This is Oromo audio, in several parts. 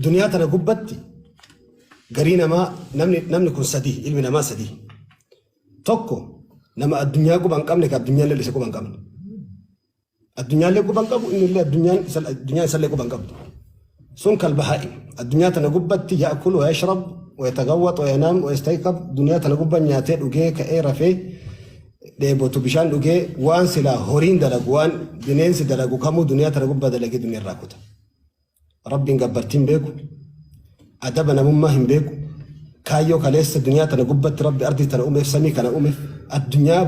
Duniyaa tana gubbatti garii namaa namni namni kun sadii ilmi namaa sadii. Tokko nama addunyaa quba hin qabne ka addunyaan illee isa quba hin qabne. Addunyaallee quba hin qabu inni illee addunyaan addunyaan isallee quba hin qabdu. Sun kalbahaa'im. Addunyaa tana gubbatti ya'kul wa yashrab wa yatagawwax wa yanaam wa yastayqab duniyaa tana gubba nyaatee dhugee ka'ee rafee dheebotu bishaan dhugee waan silaa horiin dalagu waan bineensi dalagu kamuu duniyaa tana gubbaa dalagee duniyaa irraa kuta. Rabbiin gabbartii hin beeku. Adaba namummaa hin beeku. Kaayyoo kaleessa duniyaa tana gubbatti Rabbi ardii tana uumeef samii kana uumeef addunyaa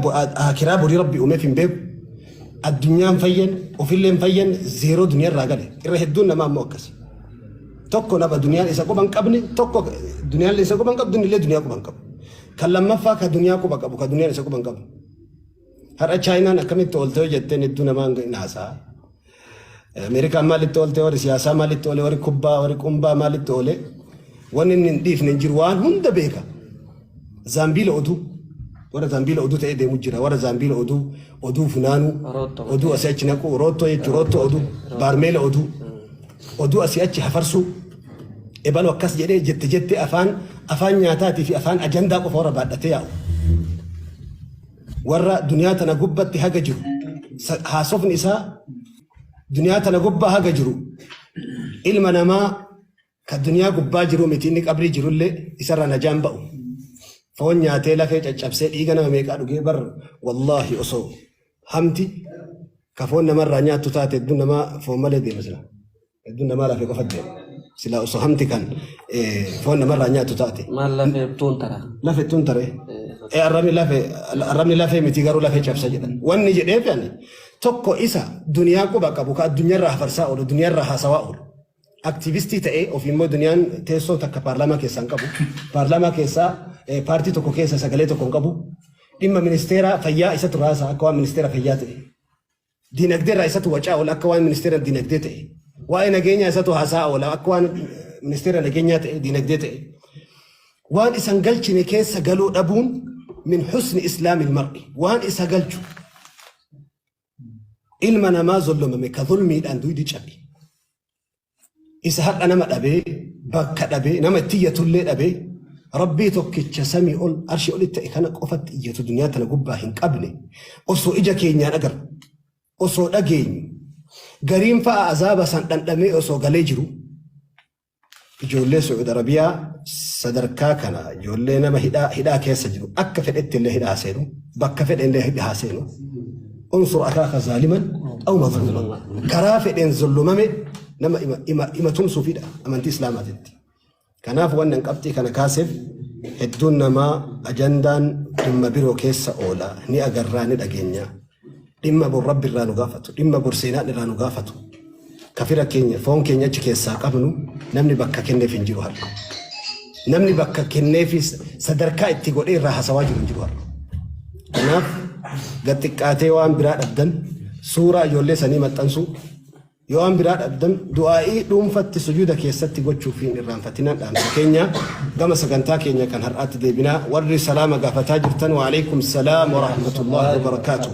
aakiraa borii Rabbi uumeef hin beeku. Addunyaan fayyan ofillee hin fayyan zeeroo duniyaa irraa gale. Irra hedduun namaa immoo akkasi. Tokko nama duniyaan isa quba hin qabne tokko duniyaan isa quba hin qabdu inni illee duniyaa quba hin qabu. Kan lammaffaa ka duniyaa quba qabu ka duniyaan isa quba hin qabne. Har'a Chaayinaan akkamitti oolte yoo jetteen hedduu namaa hin haasa'a. Ameerikaan maalitti oolte warri siyaasaa maalitti oole warri kubbaa warri qumbaa maalitti oole wanni inni hin dhiifne hin jiru waan hunda beeka. Zaambiila oduu warra zaambiila oduu ta'ee deemu jira warra zaambiila oduu oduu funaanuu Roottoo. oduu asii achi naquu roottoo jechuun roottoo oduu baarmeela oduu oduu asii achi hafarsuu ebalu akkas jedhee jette jette afaan afaan nyaataatii fi afaan ajandaa qofa warra baadhatee yaa'u. Warra duniyaa tana gubbatti haga jiru haasofni isaa duniyaa tana gubbaa haga jiru ilma namaa ka duniyaa gubbaa jiru miti inni qabrii jirullee isarra najaan ba'u. Foon nyaatee lafee caccabsee dhiiga nama meeqaa dhugee bar wallaahi osoo hamti ka foon namarraa nyaattu taate hedduun namaa foon malee deema sila. Hedduun namaa lafee qofa deema. Silaa osoo hamti kan foon namarraa nyaattu taate. Maal lafee tuun tara. Lafee tuun taree. Arrabni lafee arrabni lafee miti garuu lafee cabsa jedhan. Wanni jedheef ani tokko isa duniyaa quba qabu ka addunyaarraa hafarsaa oolu duniyaarraa haasawaa oolu. Aktiivistii ta'ee ofii immoo duniyaan teessoo takka paarlaamaa keessaa hin qabu. Paarlaamaa keessaa paartii tokko keessa sagalee tokko hin qabu. Dhimma ministeera fayyaa isatu raasa akka waan ministeera fayyaa ta'e. Dinagdee irraa isatu wacaa oola akka waan ministeera dinagdee ta'e. Waa'ee nageenyaa isatu haasaa oola akka waan ministeera nageenyaa ta'e dinagdee ta'e. Waan isan galchine keessa galuu dhabuun min husni islaamil mar'i. Waan isa galchu ilma namaa zollomame ka zulmiidhaan duydi cabe. Isa har'a nama dhabee, bakka dhabee, nama itti iyyatullee dhabee, Rabbii tokkicha samii ol arshii olitti ta'e kana qofatti iyyatu duniyaa tana gubbaa hin qabne osoo ija keenyaan agarru, osoo dhageenyu, gariin fa'a azaaba san dhandhamee osoo galee jiru, ijoollee Su'uud Arabiyaa sadarkaa kana ijoollee nama hidhaa hidhaa keessa jiru akka fedhetti illee hidhaa seenu, bakka fedhe illee hidhaa seenu. Unsur akaaka zaaliman aw mazluuma. Karaa fedheen zullumame nama ima, ima, ima tumsuufidha amantii islaamaatitti. Kanaaf wannan qabxii kana kaaseef hedduun namaa ajandaan dhimma biroo keessa oola ni agarraa ni dhageenya. Dhimma bor rabbi irraa nu gaafatu, dhimma bor seenaan irraa nu gaafatu. Kafira keenya foon keenya achi keessaa qabnu namni bakka kenneef hin jiru har'a. Namni bakka kenneefi sadarkaa itti godhee irraa hasawaa jiru hin jiru har'a. Kanaaf gad xiqqaatee waan biraa dhabdan suuraa ijoollee sanii maxxansuu yoo waan biraa dhabdan du'aa'ii dhuunfatti sujuuda keessatti gochuuf hin irraanfatinaan dhaamsa keenya gama sagantaa keenya kan har'aatti deebinaa warri salaama gaafataa jirtan wa'aleykum salaam wa rahmatullahi wa barakaatuh.